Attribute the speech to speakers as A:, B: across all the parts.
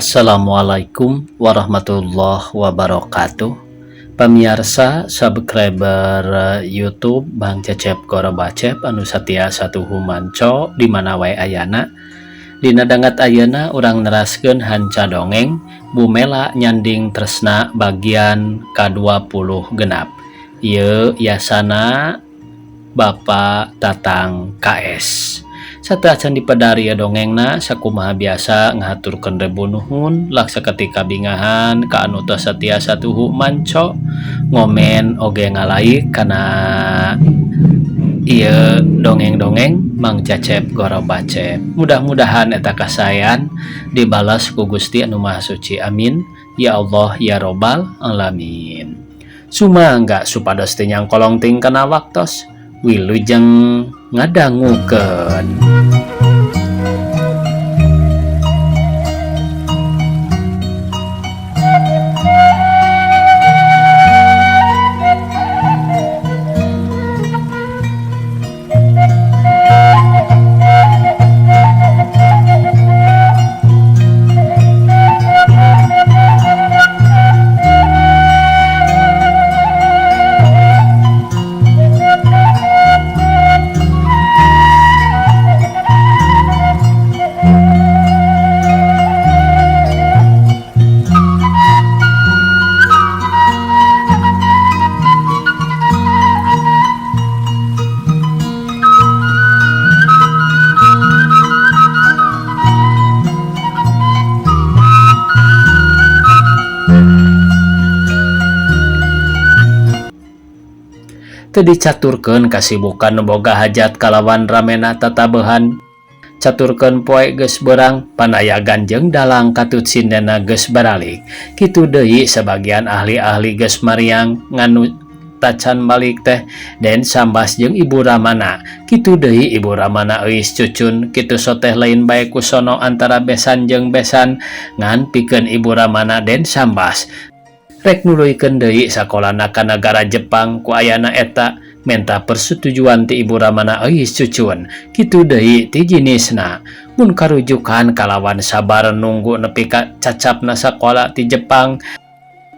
A: Assalamualaikum warahmatullahi wabarakatuh. Pamiarsa subscriber YouTube Bang Cecep Gorobacep anu satia satuhu manco di mana wae ayana. Dina dangat ayeuna urang neraskeun hanca dongeng Bu Mela Nyanding Tresna bagian ka-20 genap. Ieu yasana Bapak Tatang KS. Sateuacan dipedar ieu dongengna sakumaha biasa ngahaturkeun rebu nuhun laksa ketika bingahan ka anu tos satia satuhu manco ngomen oge ngalaik kana ieu dongeng-dongeng Mang Cecep Gorobacep. Mudah-mudahan eta kasaean dibalas ku Gusti Anu Maha Suci. Amin ya Allah ya Robbal alamin. Sumangga supados teu nyangkolong ting kana waktos wilujeng ngadangukeun. Teu dicaturkeun kasibukan nu boga hajat kalawan ramena tatabehan. Caturkeun poe geus beurang, panayagan jeung dalang katut sindena geus baralik. Kitu deui sabagian ahli-ahli geus mariang nganu tacan balik teh Den Sambas jeung Ibu Ramana. Kitu deui Ibu Ramana euis cucun kitu soteh lain bae kusono antara besan jeung besan ngan pikeun Ibu Ramana Den Sambas. Rek nuluykeun deui sakolana ka nagara Jepang ku ayana eta menta persetujuan ti Ibu Ramana euis cucun. Kitu deui ti jinisna. Mun karujukan kalawan sabar nunggu nepi ka cacapna sakola ti Jepang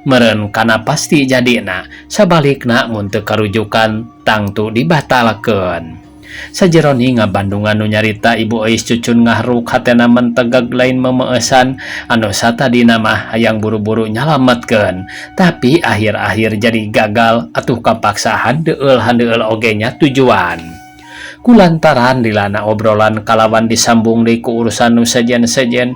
A: meureun kana pasti jadina. Sabalikna mun teu karujukan tangtu dibatalkeun. Sajeroni ngabandungan nu nyarita Ibu Euis cucun ngahruk hatena mentegeg lain memeesan anu satadina mah hayang buru-buru nyalametkeun tapi akhir-akhir jadi gagal atuh kapaksa handeueul-handeueul oge nya tujuan. Kulantaran dilana obrolan kalawan disambung deui ku urusan nu sejen-sejen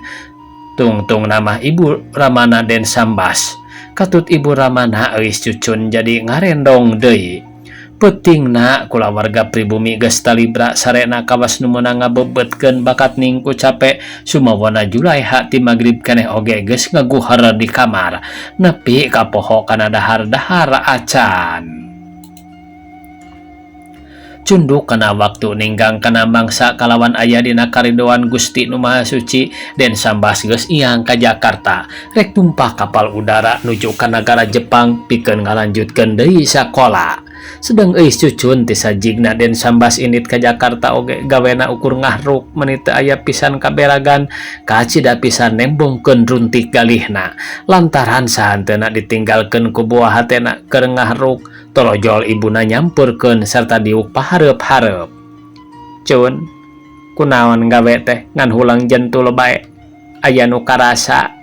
A: tungtung nama Ibu Ramana Den Sambas. Katut Ibu Ramana Euis cucun jadi ngarendong deui. Peutingna kulawarga pribumi geus talibra sarena kawas nu meunang ngabebetkeun bakat ningku cape sumawana Julaiha ti magrib keneh oge geus ngaguher di kamar nepi ka poho kana dahar-dahar acan. Cunduk kana waktu ninggang kana mangsa kalawan aya dina karidoan Gusti Nu Maha Suci Den Sambas geus iyang ka Jakarta rek tumpah kapal udara nuju ka nagara Jepang pikeun ngalanjutkeun deui sakola. Sedeng euis cucun ti sajigna Den Sambas indit ka Jakarta oge gawena ukur ngahruk meuni teu aya pisan kaberagan kacida pisan nembongkeun runtik galihna lantaran sahanteuna ditinggalkeun ku buah hatena keur ngahruk torojol ibuna nyampeurkeun sarta diuk pahareup-hareup. Cun, kunaon gawe teh ngan hulang jentul bae aya nu karasa.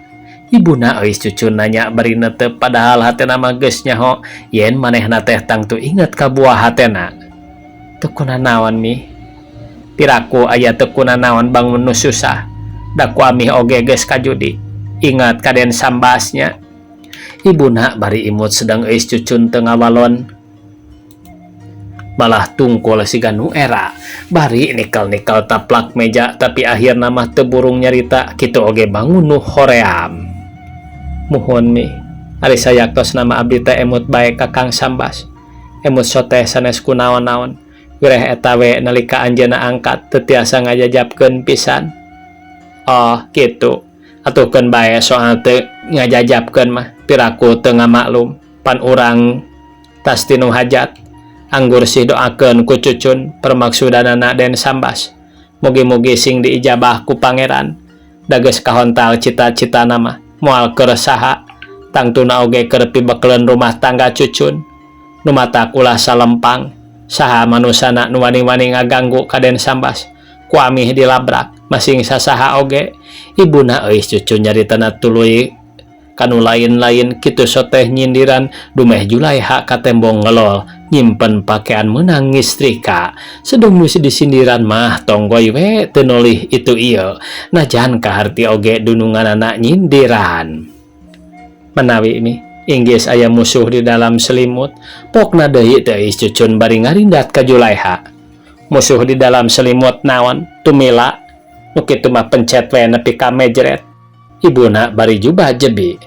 A: Ibuna euis cucun nanya bari neuteup padahal hatena mah geus nyaho yen manehna teh tangtu inget ka buah hatena. Teu kunanaon mi? Piraku aya teu kunanaon bangun nu susah. Da ku amih oge geus kajudi. Ingat ka Den Sambasnya. Ibuna bari imut sedang euis cucun teu ngawalon. Malah tungkul siga nu era. Bari nikel-nikel taplak meja tapi akhirna mah teu burung nyarita kitu oge bangun nu hoream. Muhun mi, ari sayaktos nama abdi teh emut bae ka Kang Sambas. Emut soteh sanes ku naon-naon. Wireh eta we nalika anjeunna angkat teu tiasa ngajajabkeun pisan. Oh, kitu. Atuhkeun bae soal teu ngajajabkeun mah piraku teu ngamaklum pan urang tas tinu hajat. Anggur sih doakeun ku cucun permaksudanana Den Sambas. Mugi-mugi sing diijabah ku pangeran. Da geus kahontal cita-citana mah moal keur saha tangtuna oge keur pibekeleun rumah tangga cucun. Nu matak ulah salempang saha manusana nu wani-wani ngaganggu ka Den Sambas ku amih dilabrak masing sasaha oge ibuna euis cucun nyaritana tuluy kanu lain-lain kitu soteh nyindiran dumeh Julaiha katembong ngelol nyimpen pakean meunang ngistrika sedeng nu disindiran mah tonggoy we teu nolih itu ieu najan kaharti oge dununganana nyindiran manawi mi inggis aya musuh di dalam selimut pokna deui teh Euis Cucun bari ngarindat ka Julaiha musuh di dalam selimut naon tumila nu kitu mah pencet we nepi ka mejret ibuna bari jubah jebi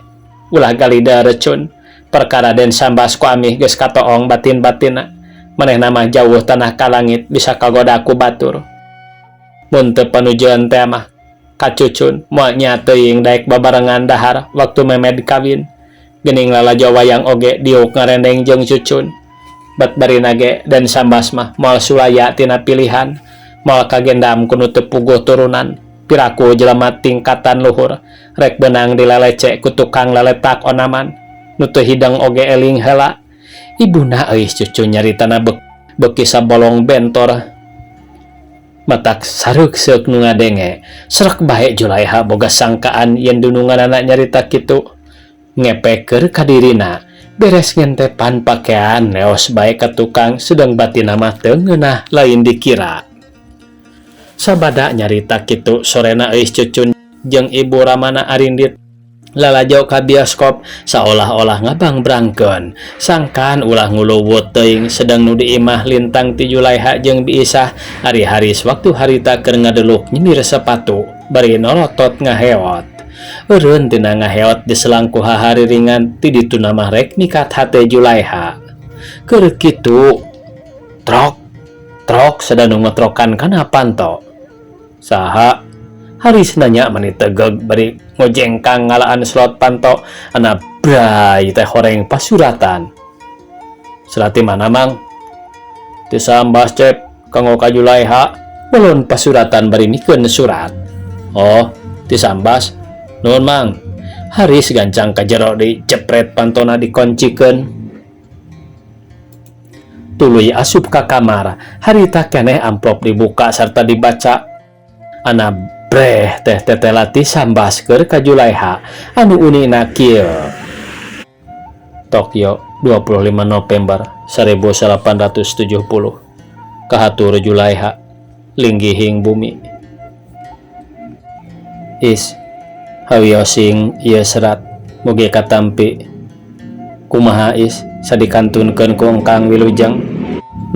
A: ulah galida recun perkara Den Sambas ku amih geus katoong batin-batinna manehna mah jauh tanah ka langit bisa kagoda ku batur mun teu panujuan teh mah ka Cucun moal nya teuing daek babarengan dahar waktu memed kawin geuning lalajo wayang oge diuk ngarendeng jeung Cucun bet barina ge Den Sambas mah moal sulaya tina pilihan moal kagendam ku nu teu puguh turunan piraku jelema tingkatan luhur rek beunang dilalece ku tukang laletak onaman nu teu hideng oge eling heula ibuna euis Cucun nyaritana beuki sabolong bentor matak sareuk-seuk nu ngadenge srek bae Julaiha boga sangkaan yen dununganana nyarita kitu ngepeker ka dirina beres ngentepan pakean leos bae ka tukang sedang batina mah teu ngeunah lain dikira sabada nyarita kitu sorena euis Cucun jeung ibu ramana arindit lalajo ka bioskop saolah-olah ngabangbrangkeun sangkan ulah nguluwut teuing sedang nu di imah lintang ti Julaiha jeung Bi Isah ari Haris waktu harita keur ngadeluk nyindir sepatu bari nolotot ngaheot eureun tina ngaheot diselang ku hahariringan ti dituna mah rek mikat hate Julaiha keur kitu trok trok sada nu ngetrokan kana panto saha Haris nanya mani tegeg bari ngojengkang ngalaan slot panto ana bray teh horeng pasuratan serat ti mana mang ti Sambas cep kanggo ka Julaiha belon pasuratan bari mikeun surat oh ti Sambas nuhun mang Haris gancang ka jero deui jepret pantona dikoncikeun tuluy asup ka kamar harita keneh amplop dibuka sarta dibaca ana breh teh tetela ti Sambas keur ka Julaiha anu unina kieu Tokyo 25 November 1870 kahatur Julaiha linggihing bumi is hawiosing ieu serat mugi katampi kumaha is sadikantunkeun ku engkang wilujeng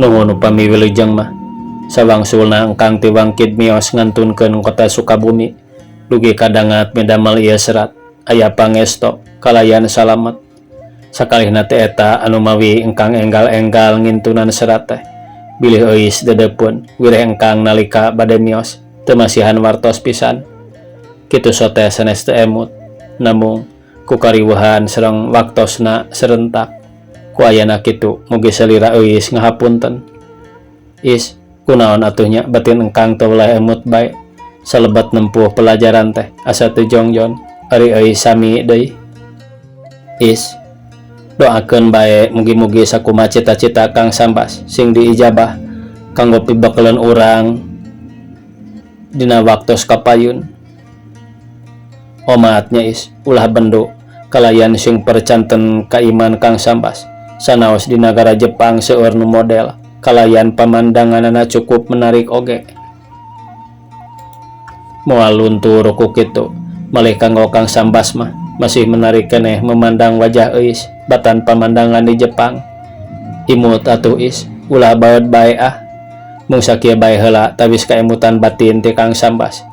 A: nuhun upami wilujeng mah sawangsulna engkang ti Wangkid mios ngantunkeun kota Sukabumi dugi kadangat midamel ieu serat aya pangesto kalayan salamet sakalihna teh eta anu mawi engkang enggal-enggal ngintunan serat teh bilih euis dedepeun wireh engkang nalika bade mios teu masihan wartos pisan kitu sote sanes teu emut namung ku kariweuhan sareng waktosna serentak ku ayana kitu mugi salira euis ngahapunten is kunaon atuh nya batin engkang teu ulah emut bae salebet nempuh pelajaran teh asa teu jongjon ari euis sami deui is doakeun bae mugi-mugi sakumaha cita-cita Kang Sambas sing diijabah kanggo pibekeleun urang dina waktos kapayun omatnya is ulah bendo kalayan sing percanten kaiman Kang Sambas sanaos di nagara Jepang seueur nu model kalayan pamandanganana cukup menarik oge moal luntur ku kitu malih kanggo Kang Sambas mah masih menarik keneh memandang wajah euis batan pamandangan di Jepang imut atuh is ulah baeud bae ah mung sakieu bae heula tawis kaemutan batin ti Kang Sambas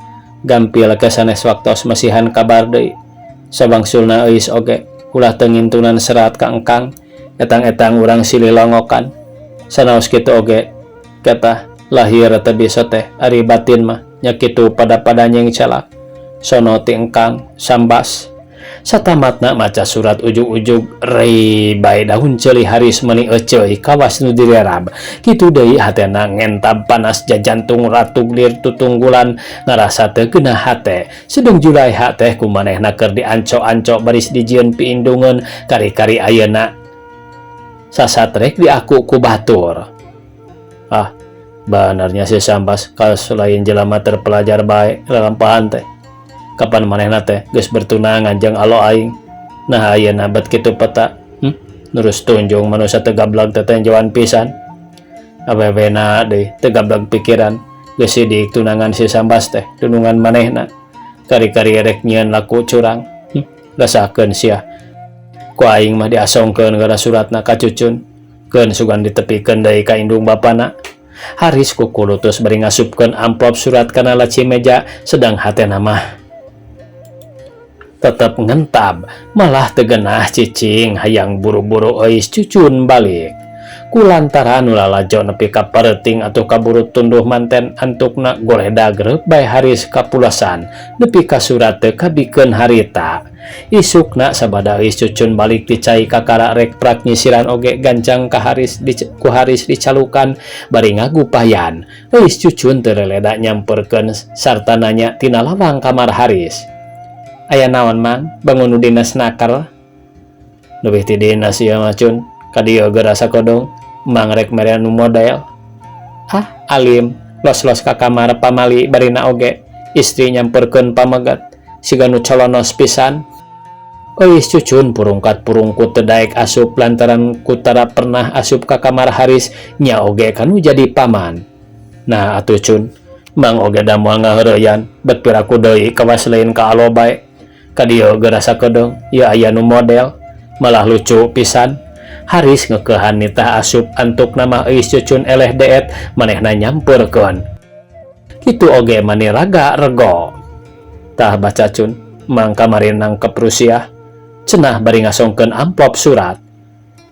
A: gampil ke sanes waktos masihan kabar deui sawangsulna euis oge ulah teu ngintunan serat ka engkang etang-etang urang silih longokan sanaos kitu oge ketah lahir teu bisa teh ari batin mah nya kitu pada-pada nyengcelak sono ti engkang Sambas. Satamatna maca surat ujug-ujug rei bae daun ceuli Haris meuni euceuy kawas nu direrab. Kitu deui hatena ngentab panas jajantung ratug lir tutunggulan ngarasa teu geunah hate. Sedeng Julaiha teh ku manehna keur dianco-anco baris dijieun piindungeun kari-kari ayeuna sasatrek diaku ku batur. Ah, benernya si Sambas kawas lain jelema terpelajar bae lalampahan teh. Kapan manehna teh geus bertunangan jeung alo aing. Nah ayeuna bet kitu peta. Nurus tunjung manusia teu gablag teh tenjoan pisan. Awewena deui teu gablag pikiran. Geus sidik tunangan si Sambas teh dunungan manehna. Kari-kari rek nyieun laku curang. Rasakeun sia. Ku aing mah diasongkeun gara suratna ka Cucun. Keun sugan ditepikeun deui ka indung bapana. Haris kukulutus bari ngasupkeun amplop surat kana laci meja sedang hatena mah tetep ngentab malah teu geunah cicing hayang buru-buru euis Cucun balik. Kulantaran nu lalajo nepi ka pareuting atuh kaburu tunduh manten antukna goledag reup bae Haris kapulasan nepi ka surat teu kabikeun harita. Isukna sabada euis Cucun balik ti cai kakara rek prak nyisiran oge gancang ka Haris di, ku Haris dicalukan bari ngagupayan. Euis Cucun teu leleda nyamperkeun sarta nanya tina lawang kamar Haris. Aya naon Mang bangun nu dinas naker? Leuwih ti dinas ieu mah Cun, ka dieu geura sakodong Mang rek mere nu model. Ah, alim los-los ka kamar pamali barina oge istri nyamperkeun pamegat siga nu colonos pisan. Euis Cucun purungkat-purungkut teu daek asup lantaran kutara pernah asup ka kamar Haris nya oge kanu jadi paman. Nah atuh Cun, Mang oge da moal ngaheureyan bet piraku deui kawas lain ka alo bae. Ka dieu geura sakedeung ieu aya nu model malah lucu pisan. Haris ngekeuhan nitah asup antukna mah euis Cucun eleh deet manehna nyamperkeun. Kitu oge mani raga rego. Tah baca Cun, Mang kamari nangkep Rusiah. Cenah bari ngasongkeun amplop surat.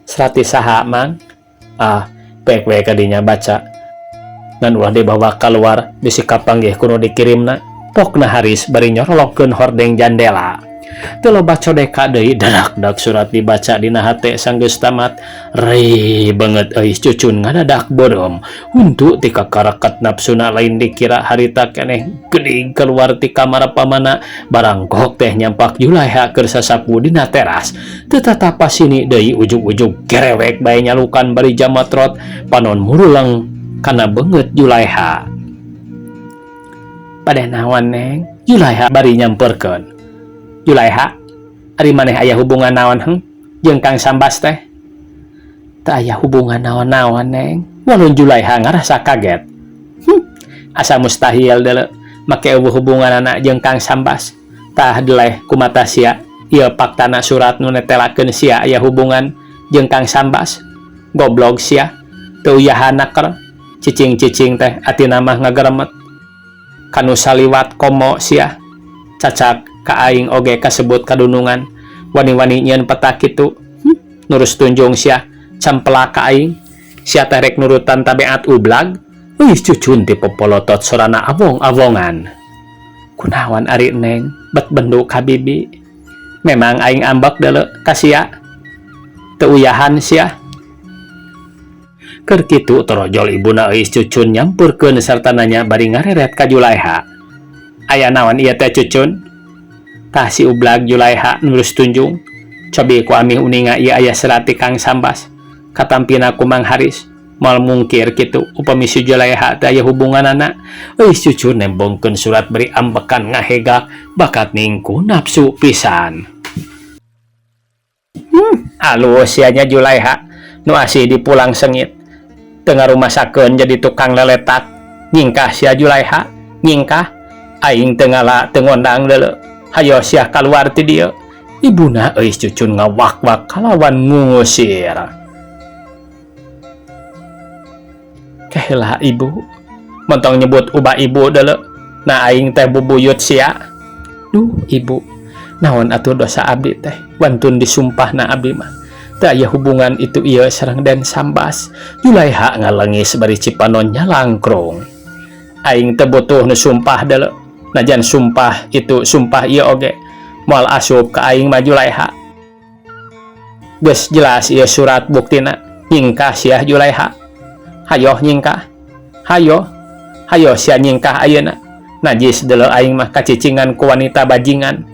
A: Serati saha Mang? Ah, pek we kadinya baca. Ngan ulah dibawa kaluar bisi kapanggih kuno dikirimna. Pokna Haris bari nyorolokeun hordeng jandela. Teu loba codeka deui dadak-dak surat dibaca dina hate sanggeus tamat. Rei beungeut euis Cucun ngadadak beureum. Huntu ti kakaraket nafsuna lain dikira harita keneh geuning keluar ti kamar pamana barangkok teh nyampak Julaiha keur sasapu dina teras. Teu tatapa sini deui ujug-ujug gerewek bae nyalukan bari jamatrot panon muruleng kana beungeut Julaiha. Pada naon Neng? Julaiha bari nyamperkeun. Julaiha, ari maneh aya hubungan naon heng jeung Kang Sambas teh? Teu aya hubungan naon-naon Neng. Walun Julaiha ngarasa kaget. Asa mustahil deuleu make eueuh hubunganana jeung Kang Sambas. Tah deleh kumata sia, ieu faktana surat nu netelakeun sia aya hubungan jeung Kang Sambas. Goblog sia, teu uyahan naker, cicing-cicing teh atina mah ngageremet. Kanu saliwat komo sia, cacak ka aing oge kasebut kadunungan. Wani-wani nyieun peta kitu, nurus tunjung sia, campelak ka aing. Sia teh rek nurutan tabeat ublag. Euis Cucun ti popolotot sorana awong-awongan. Kunaon ari Neng, bet bendu ka bibi. Memang aing ambek deuleu ka sia. Teu uyahan sia. Keur kitu torojol ibuna euis Cucun nyamperkeun sarta nanya bari ngareret ka Julaiha. Aya naon ieu teh Cucun? Tah si ublag Julaiha nurus tunjung. Cobi ku amih uninga ieu aya serat ti Kang Sambas. Katampina ku Mang Haris. Moal mungkir kitu upami si Julaiha teh aya hubunganana. Euis Cucun nembongkeun surat bari ambekan ngahegak bakat ningku nafsu pisan. Alus sia nya Julaiha nu asih dipulang sengit. Teu ngarumasakeun jadi tukang leletak. Nyingkah sia Julaiha, nyingkah. Aing teu ngala teu ngondang deuleu. Hayo sia kaluar ti dieu. Ibuna euis Cucun ngawak-wak kalawan ngungusir. Keheula ibu, montong nyebut ubah ibu deuleu. Nah aing teh bubuyut sia. Duh ibu, naon atuh dosa abdi teh? Wantun disumpahna abdi mah. Teu aya hubungan itu ieu sareng Den Sambas. Julaiha ngalengis bari cipanon nyalangkrung. Aing teu butuh nu sumpah deuleu. Najan sumpah itu sumpah ieu oge. Moal asup ka aing mah Julaiha. Geus jelas ieu surat buktina. Nyingkah sia Julaiha. Hayoh nyingkah. Hayo. Hayo sia nyingkah ayeuna. Najis deuleu aing mah kacicingan ku wanita bajingan.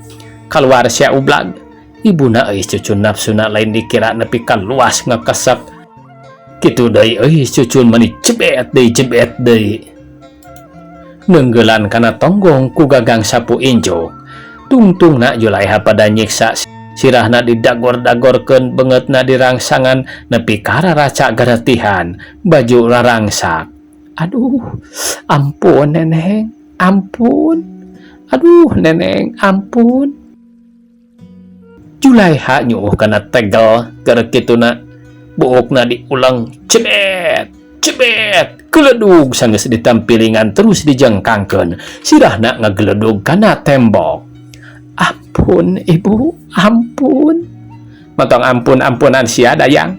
A: Kaluar sia ublag. Ibuna euy cucun nafsuna lain dikira nepi ka luas ngekesek. Kitu deui euy cucun meuni jebet deui jebet deui. Neunggelan kana tonggong ku gagang sapu injuk. Tungtungna Julaiha pada nyiksa sirahna didagor-dagorkeun beungeutna dirangsangan nepi ka raraca garetihan baju rarangsak. Aduh, ampun neneng, ampun. Aduh neneng, ampun. Julaiha nyuuh kana tegel keur kituna buukna diulang cebet cebet geledug sanggeus ditampilingan terus dijengkangkeun sirahna ngageledug kana tembok. Ampun ibu, ampun. Motong ampun-ampunan sia dayang.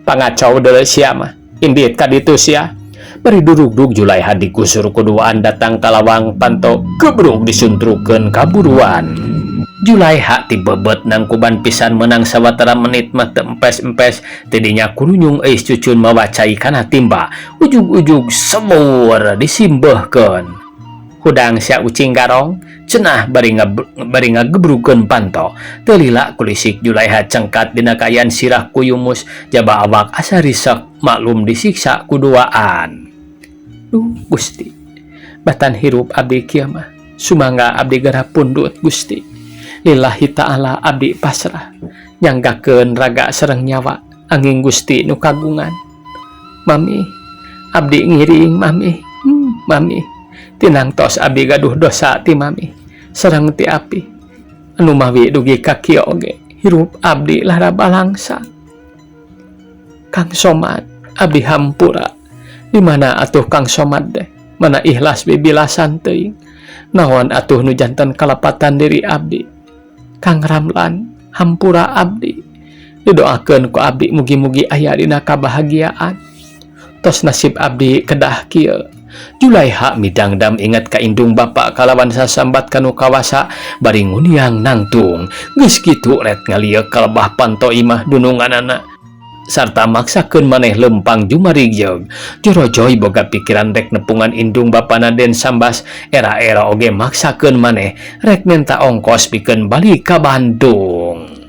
A: Pangacau deuleu sia mah. Indit ka ditu sia. Bari durugdug Julaiha digusur kuduaan datang ka lawang panto gebrug disuntrukeun kaburuan. Julaiha tibebet nangkuban pisan menang sawatara menit mah teu empes-empes tidinya kurunyung euis cucun mawa cai kana timba ujug-ujug semur disimbeuhkeun. Hudang sia ucing garong cenah bari bari ngagebrugeun panto. Teu lila kulisik Julaiha cengkat dina kaayaan sirah kuyumus jaba awak asa risek maklum disiksa kuduaan. Duh Gusti, batan hirup abdi kieu mah sumangga abdi geura pundut Gusti. Lillahi ta'ala abdi pasrah nyanggakeun raga sareng nyawa anging Gusti nu kagungan. Mami, abdi ngiring mami, mami tinangtos abdi gaduh dosa ti mami sareng ti api anu mawi dugi ka kieu oge hirup abdi lara balangsa. Kang Somad abdi hampura. Di mana atuh Kang Somad deh mana ikhlas bibilasan teuing naon atuh nu janten kalepatan diri abdi. Kang Ramlan hampura abdi didoakeun ku abdi mugi-mugi aya dina kabahagiaan tos nasib abdi kedah kieu. Julaiha midangdam ingat ka indung bapa kalawan sasambat kanu kawasa bari nguniang nangtung geus kitu ret ngalieuk kalebah panto imah dununganana sarta maksakeun maneh lempang jumarigjeg. Jorojoy boga pikiran rek nepungan indung bapana Den Sambas era-era oge maksakeun maneh rek menta ongkos pikeun balik ka Bandung.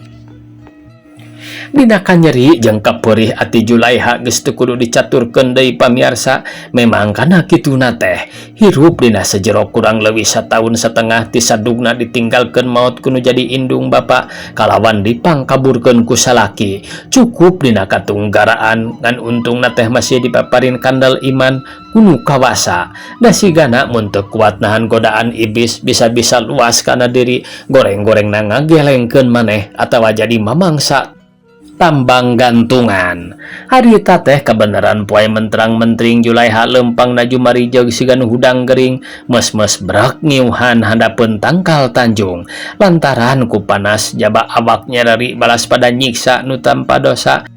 A: Dina kanyeri jeung kapeurih ati Julaiha geus teu kudu dicaturkeun deui pamiarsa memang kana kituna teh hirup dina sejero kurang leuwih sataun setengah ti sadugna ditinggalkeun maot kudu jadi indung bapa kalawan dipangkaburkeun ku salaki cukup dina katunggaraan ngan untungna teh masih dipaparin kandel iman kunu kawasa da sigana mun teu kuat nahan godaan iblis bisa-bisa luas kana diri goreng-gorengna ngagelengkeun maneh atawa jadi mamangsa tambang gantungan. Harita teh kebenaran poe menterang-mentering Julaiha lempang na jumarijeg siga nu hudang gering mes-mes brak ngiuhan handapeun tangkal tanjung lantaran ku panas jaba awak nyereri balas pada nyiksa nu tanpa dosa.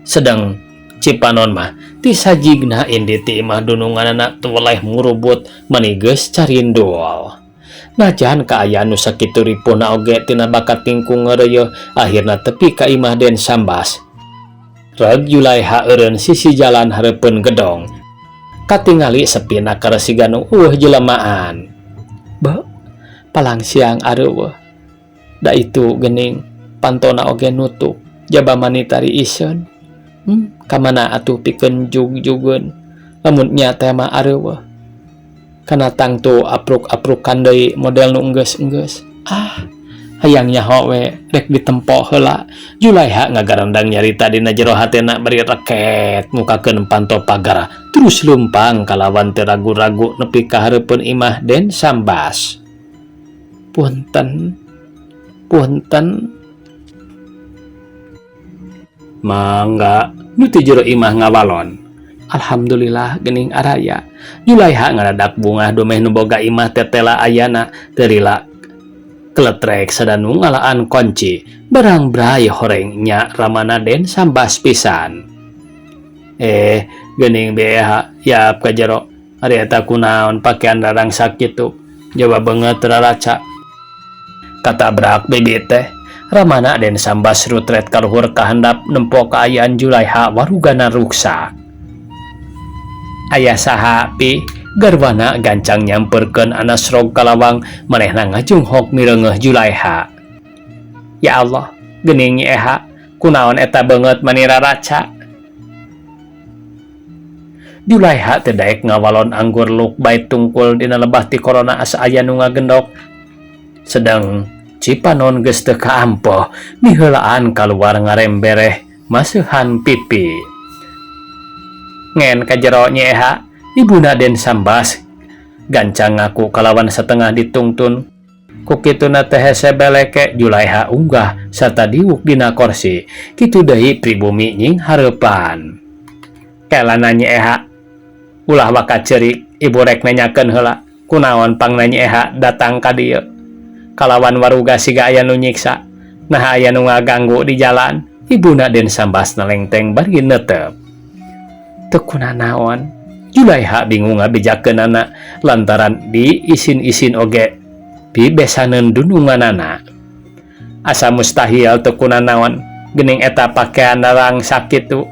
A: Sedang Cipanon mah ti sajigna indit ti imah dununganana tuweleh murubut mani geus carindul. Najan kaayaan nu sakitu ripuhna oge tina bakat tingkung ngeureuyeung akhirna tepi ka imah Den Sambas. Reg Julaiha eureun sisi jalan hareupeun gedong. Katingali sepina karesigan nu eueuh jelemaan. Be, palang siang areueuh. Da itu geuning pantona oge nutup jaba manitari iseun. Kamana atuh pikeun jug-jugeun lamun nya teh mah areueuh. Kana tangtu apruk-aprukan deui model nu enggeus-enggeus. Ah, hayang nyaho we rek ditempo heula. Julaiha ngagarendang nyarita dina jero hatena bari reket mukakeun panto pagar terus leumpang kalawan teu ragu-ragu nepi ka hareupeun imah Den Sambas. Punten, punten. Mangga nu ti jero imah ngawalon. Alhamdulillah geuning araya. Julaiha ngaradak bungah dumeh nu boga imah tetela ayana teu lila keletrek sadanu ngalaan kunci barang bray horeng nya ramana Den Sambas pisan. Geuning BH yap ka jero ari eta kunaon pakaian rarangsak kitu jaba beungeut raraca. Katabrak bibi teh. Ramana Den Sambas rutret ka luhur ka handap nempo kaayaan Julaiha warugana ruksak. Aya saha pi? Garwana gancang nyamperkeun Anas rog ka lawang manehna ngajunghok mireungeuh Julaiha. Ya Allah, geuning Nyi Eha, kunaon eta beungeut mani raraca. Julaiha teu daek ngawalon anggur luk bait tungkul dina lebah ti korona asa aya nu ngagendok. Sedang Cipanon geus teu kaampoh miheulaan kaluar ngarembereh maseuhan pipi. Ngen ka jero Nyi Eha, ibuna Den Sambas gancang ngaku kalawan satengah ditungtun. Ku kituna teh hese beleke Julaiha unggah sarta diuk dina korsi. Kitu deui pribumi nying hareupan. Kelana Nyi Eha, ulah waka ceurik, ibu rek nanyakeun heula kunaon pangna Nyi Eha datang ka dieu. Kalawan waruga siga aya nu nyiksa. Naha aya nu ngaganggu di jalan? Ibuna Den Sambas nalengteng bari netep. Teu kunanaon, Julaiha bingung ngabejakeunana lantaran diisin-isin oge pibesaneun dununganana. Asa mustahil teu kunanaon, geuning eta pakean narang sakitu.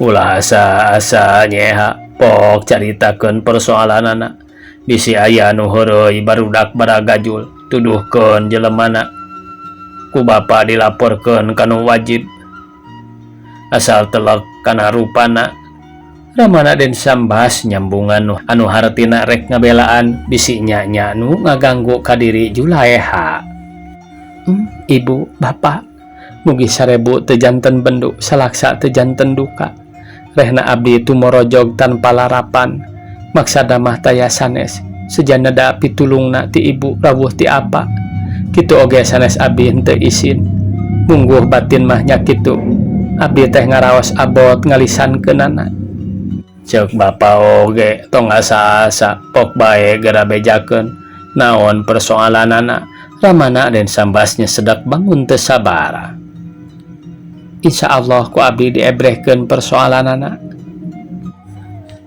A: Ulah asa-asa Nyi Eha, pok caritakeun persoalanana. Bisi aya nu heureuy barudak baragajul, tuduhkeun jelemana. Ku bapa dilaporkeun ka nu wajib. Asal telek kana rupana. Ramana Den Sambas nyambungan anu hartina rek ngabelaan bisi nya-nya nu ngaganggu ka diri Julaeha. Ibu, bapak, mugi sarebu teu janten bendu, salaksa teu janten duka. Rehna abdi tumorojog tanpa larapan. Maksada mah taya sanes, sejana da pitulungna ti ibu rawuh ti apa. Kitu oge sanes abdi henteu isin. Mungguh batin mah nya kitu. Abdi teh ngaraos abot ngalisankeunana. Ceuk bapa oge tong asa-asa pok bae geura bejakeun naon persoalanana. Ramana Den Sambas nyesedak bangun teu sabar. Insya Allah ku abdi diebrehkeun persoalanana.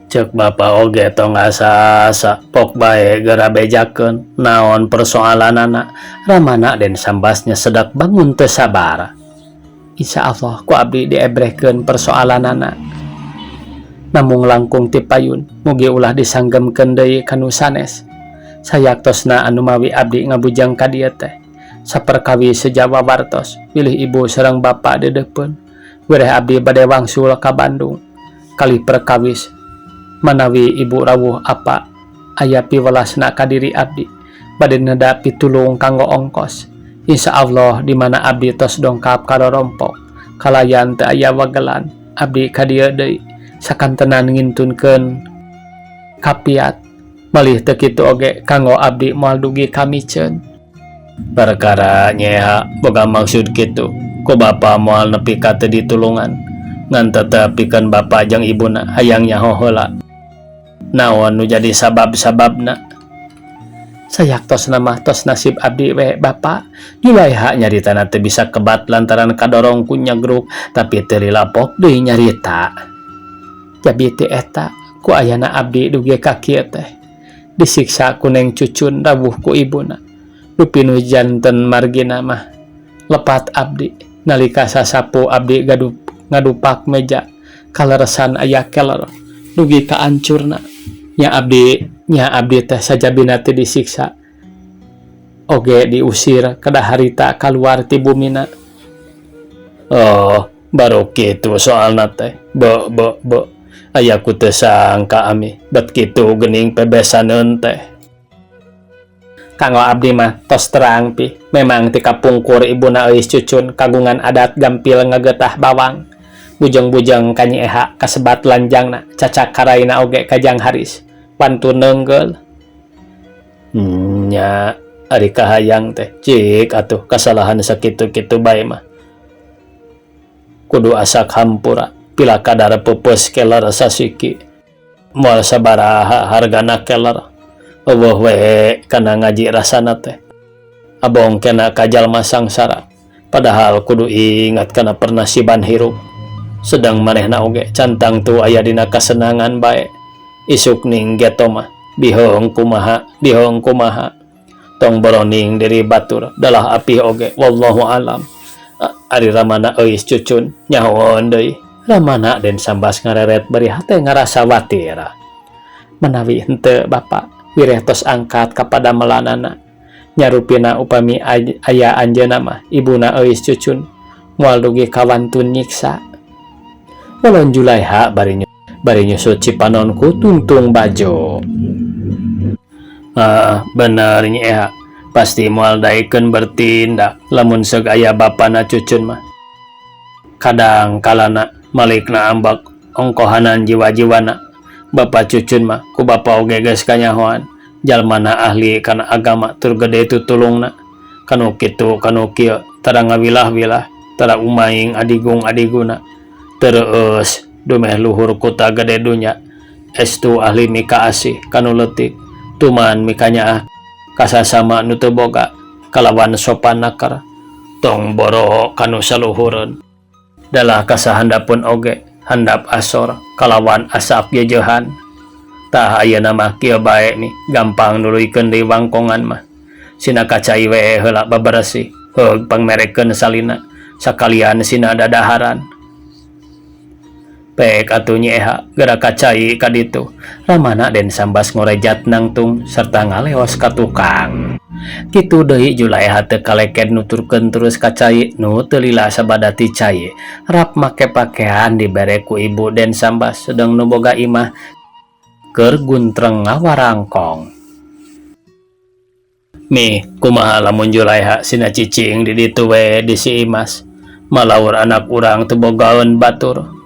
A: Ceuk bapa oge tong asa-asa pok bae geura bejakeun naon persoalanana. Ramana Den Sambas nyesedak bangun teu sabar. Insya Allah ku abdi diebrehkeun persoalanana. Namung langkung ti payun, mugi ulah disanggemkeun deui ka nu sanes. Sayaktosna anu mawi abdi ngabujang ka dieu teh. Saperkawi sejawa wartos, bilih ibu sareng bapa deudeupeun. Wireh abdi bade wangsul ka Bandung. Kalih perkawis manawi ibu rawuh apa aya piwelasna ka diri abdi. Bade neda pitulung kanggo ongkos. Insya Allah di mana abdi tos dongkap ka rorompok. Kalayan teu aya wagelan, abdi ka dieu deui. Sakantenan ngintunkeun kapiat. Malih teu kitu oge kanggo abdi moal dugi ka miceun. Perkara nyeha boga maksud kitu, ku bapa moal nepi ka teu ditulungan. Ngan tetep pikeun bapa jeung ibuna hayang nyaho heula. Naon nu jadi sabab-sababna? Sayaktosna mah tos nasib abdi we bapa. Julaiha nyaritana teu bisa kebat lantaran kadorong ku nyagruk tapi teu lilapok deui nyarita. Jabi ti eta ku ayana abdi dugi ka kieu teh. Disiksa ku Neng Cucun rawuh ku ibuna. Dupi nu janten margina mah lepat abdi nalika sasapu abdi ngadupak meja kaleresan aya keler dugi ka ancurna. Nya abdi teh sajabina teh disiksa oge diusir kada harita kaluar ti bumina. Oh, baru kitu soalna teh. Be be be. Aya ku teu sangka ami bet kitu geuning pebesaneun teh. Kanggo abdi mah tos terang pi, memang ti kapungkur ibuna euis Cucun kagungan adat gampil ngagetah bawang. Bujeng-bujeng ka Nyi Eha kasebat lanjangna, cacak karaina oge kajang haris. Pantun neunggeul. Nya ari kahayang teh cik atuh kasalahan sakitu-kitu bae mah. Kudu asak hampura pila kadar peupeus keler sasiki. Moal sabaraha hargana keler. Eueuh we kana ngaji rasana teh. Abong kena ka jalma sangsara. Padahal kudu ingat kana pernasiban hirup. Sedang manehna oge cantang tu aya dina kasenangan bae. Isuk ning geto mah biheung kumaha, biheung kumaha. Tong boroning diri batur dalah apih oge wallahu alam. Ari ramana euis cucun nyahoon deui. Ramana Den Sambas ngareret bari hate ngarasa watir. Manawi henteu bapa wireh tos angkat ka padamelanana. Nya rupina upami aya anjeunna mah ibuna euis cucun moal dugi ka wantun nyiksa. Walon Julaiha bari bari nyusut cipanon ku tungtung bajo. Ah, bener Nyi Eha, pasti moal daekeun bertindak lamun seug aya bapana cucun mah. Kadang kalana malikna ambek ongkohanan jiwa-jiwana. Bapa cucun mah ku bapa oge geus kanyahoan jalmana ahli kana agama tur gede tutulungna. Kanu kitu kanu kieu tara ngawilah-wilah tara umaing adigung-adiguna. Teu reueus dumeh luhur kuta gede dunya estu ahli mikaasih kanu leutik tuman mikanyaah ka sasama nu teu boga kalawan sopan naker tong boro kanu saluhureun dalah kasahandapeun oge handap asor kalawan asak jejeuhan tah ayeuna mah kieu bae mi gampang nuluykeun deui wangkongan mah sina ka cai we heula baberesih heug pangmerekeun salina sakalian sina dadaharan. Pek atuh Nyi Eha geura ka cai ka ditu. Ramana Den Sambas ngorejat nangtung serta ngaleos ka tukang. Kitu deui Julaeha teu kaleked nuturkeun terus ka cai nu teu lila sabada ti cai. Rap make pakean dibere ku ibu Den Sambas sedeng nu boga imah keur guntreng ngawarangkong. Mih kumaha lamun Julaeha sina cicing di ditu we di si Imas. Malaur anak urang teu bogaeun batur.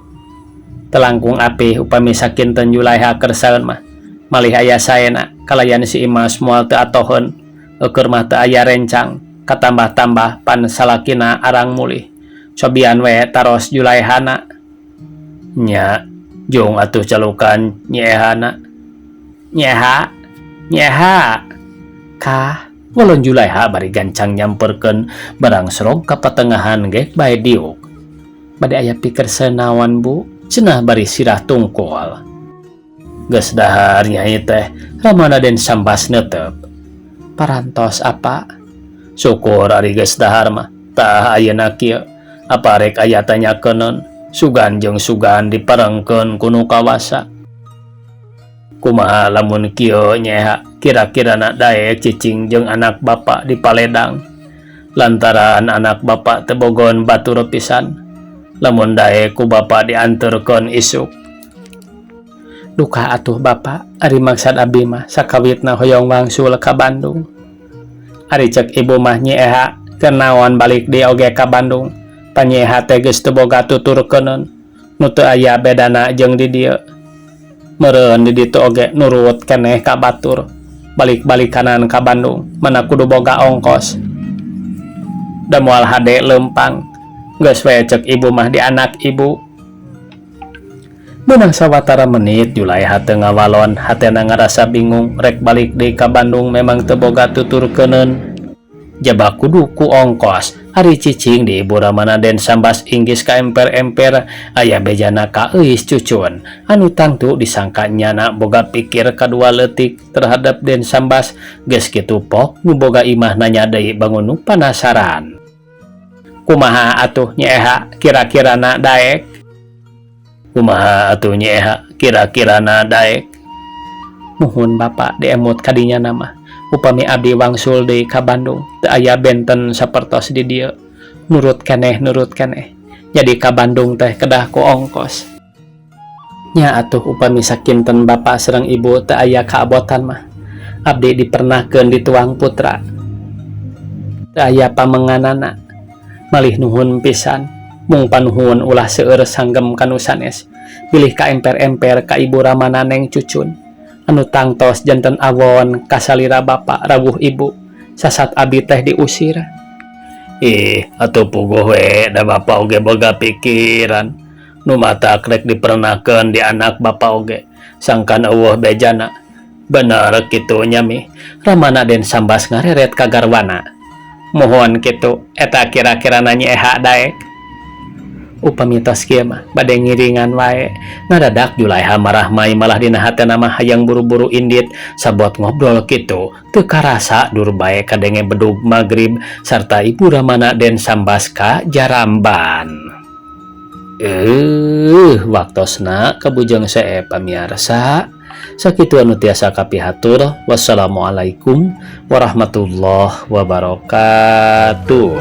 A: Teu langkung apih upami sakinten Julaiha kersaeun mah. Malih aya saena kalayan si Imas moal teu atoheun eueur mah teu aya rencang katambah-tambah pan salakina arang mulih. Cobian we taros Julaihana. Nya jung atuh calukan Nyi Ehana. Nyi Eha, Nyi Eha. Kah walon Julaiha bari gancang nyamperkeun barang serog ka patengahan gek bae diuk. Bade aya pikersa naon bu? Cenah bari sirah tungkul. Geus dahar nyai teh, Ramana Den Sambas neuteup. Parantos apa? Syukur ari geus dahar mah. Tah ayeuna kieu, apa rek aya tanyakeunun, sugan jeung sugan diparengkeun ku nu kawasa. Kumaha lamun kieu nyeha, kira-kirana daek cicing jeung anak bapa di Paledang. Lantaran anak bapa teu bogoeun batur pisan. Lamun daek ku bapa dianterkeun isuk. Duka atuh bapa, ari maksad abdi mah sakawitna hoyong wangsul ka Bandung. Ari cek ibu mah Nyi Eha keur naon balik deui oge ka Bandung. Pan Nyi Eha teh geus teu boga tuturkeuneun nu teu aya bedana jeung di dieu. Meureun di ditu oge nurut keneh ka batur. Balik-balikanan ka Bandung mana kudu boga ongkos. Da moal hade leumpang. Geus we cek ibu mah di anak ibu. Beunang sawatara menit Julaiha teu ngawalon hatena ngarasa bingung rek balik deui ka Bandung memang teu boga tuturkeuneun. Jaba kudu ku ongkos ari cicing di ibu Ramana Den Sambas inggis ka emper-emper aya bejana ka euis cucun anu tangtu disangka nyana boga pikir kadua leutik terhadap Den Sambas geus kitu pok nu boga imah nanya deui bangun nu panasaran. Kumaha atuh Nyi Eha kira-kirana daek? Kumaha atuh Nyi Eha kira-kirana daek? Muhun bapa diemut kadinya nama upami abdi wangsul deui ka Bandung teu aya benten sapertos di dieu. Nurut keneh nurut keneh. Jadi ka Bandung teh kedah ku ongkos. Nya atuh upami sakinten bapa sareng ibu teu aya kaabotan mah. Abdi dipernahkeun di tuang putra. Teu aya pamenganana. Malih nuhun pisan mung panuhun ulah seueur sanggem ka nu sanes bilih ka emper-emper ka ibu Ramana Neng Cucun anu tangtos janten awon kasalira bapa rawuh ibu sasat abi teh diusir. Ih atuh puguh we da bapa oge boga pikiran nu matak rek dipernahkeun di anak bapa oge sangkan eueuh bejana. Bener kitu nya mi Ramana Den Sambas ngareret ka garwana. Muhun kitu eta kira-kirana Nyi Eha daek. Upami tos kieu mah bade ngiringan wae. Ngadadak Julaiha marah mai, malah dina hatena mah hayang buru-buru indit sabot ngobrol kitu. Teu karasa dur bae kadenge bedug magrib sarta Ibu Ramana Den Sambas ka Jaramban. Waktosna kabujeng seep, pamiarsa. Sakitu anu tiasa kapihatur. Wassalamualaikum warahmatullahi wabarakatuh.